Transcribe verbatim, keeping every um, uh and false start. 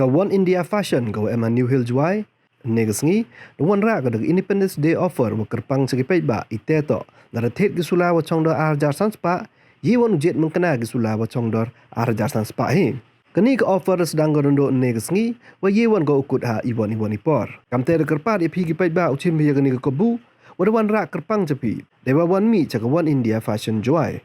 Ka One India Fashion ka wa em ha New Hill, Jowai, ynne ka sngi da wanrah ka da ka Independence Day Offer wa kyrpang cha ki paidbah i tæ toh, lada thied ki sula wa chongdor ar hajar san spah, ye won u jied mynkna ki sula wa chongdor ar hajar san spah hi. Kani ka offer da sdang ko nadooh ynne ka sngi, wa ye won ko u kut ha iwon iwon i por. Kamtæ da kyrpaad ya phi ki paidbah u chim phi ya kani ka kabu wa da wanrah kyrpang cha phi deiwa wan mih cha ka One India Fashion Jowai.